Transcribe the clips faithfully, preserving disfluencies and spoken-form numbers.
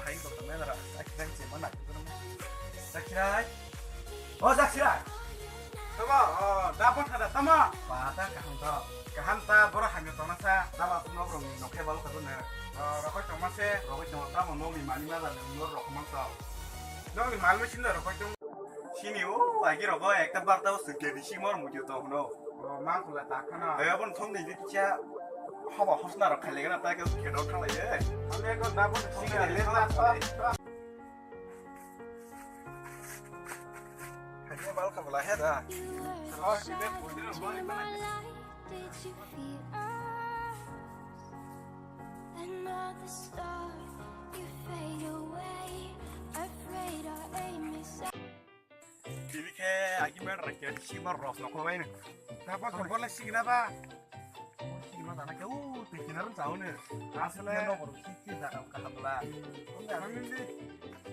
Hai, doktor, mela ra. Sakhirai, che, mana, doktor, mela. Sakhirai. O, Sakhirai. Tamo, o, da, bon, thada, tamo. Ba, ta, kaham, ta. Kaham, ta, boro, hamya, tona, sa. Da, ba, nok, rong, nok, khe, balo, kadu, ne. O, rokoi, toma, se. Rokoi, toma, tamo, nok, ni, mani, ma, da, ne, nok, rokoi, man, ta. Nok, ni, mal, ma, sin, da, rokoi, tong. Sini, o, agi, rokoi, ekta, bar, ta, o, sengke, di, si, mor, mujo, to, no. O, ma khula ta khana. Hai, aboni thongni di kisa haba hosna rok khailai gana ta khe khe rok khalai ye. Ane ko da boni thongni le ta ta. Hai bal kha bala he da. Oh, si be pudi ro bani bana. Another star, you fade away. Afraid our aim is Tini khe agi men rakya sima rok nokol bai nang. Tapa khobor le sigra ba. Sima dana khe u te kina rum chao ne. Asle no bor si si dana kaham la. Ang ni di.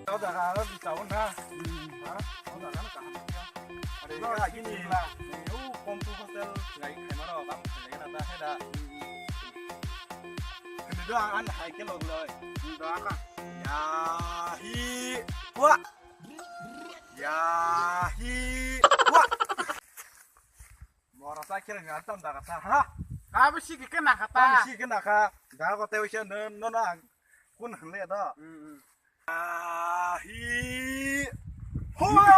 Tao dana aro di chao na. Ha? Tao dana kaham. Are no agi ni la. U kom tu hostel ngai khai maro bang khai na ta hai da. Kini do ang an hai ke log loi. Da ka. Ya hi. Wa. Ya hi. Wa. Mora sa kira ngar tam da kata ha. Abi si ke na kata. Tam si ke na ka. Da ko te wisa no no na. Kun hle da. Ya hi. Hua.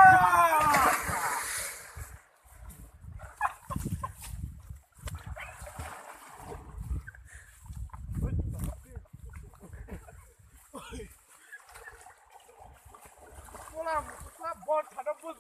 Wala, wala, bol thada bol.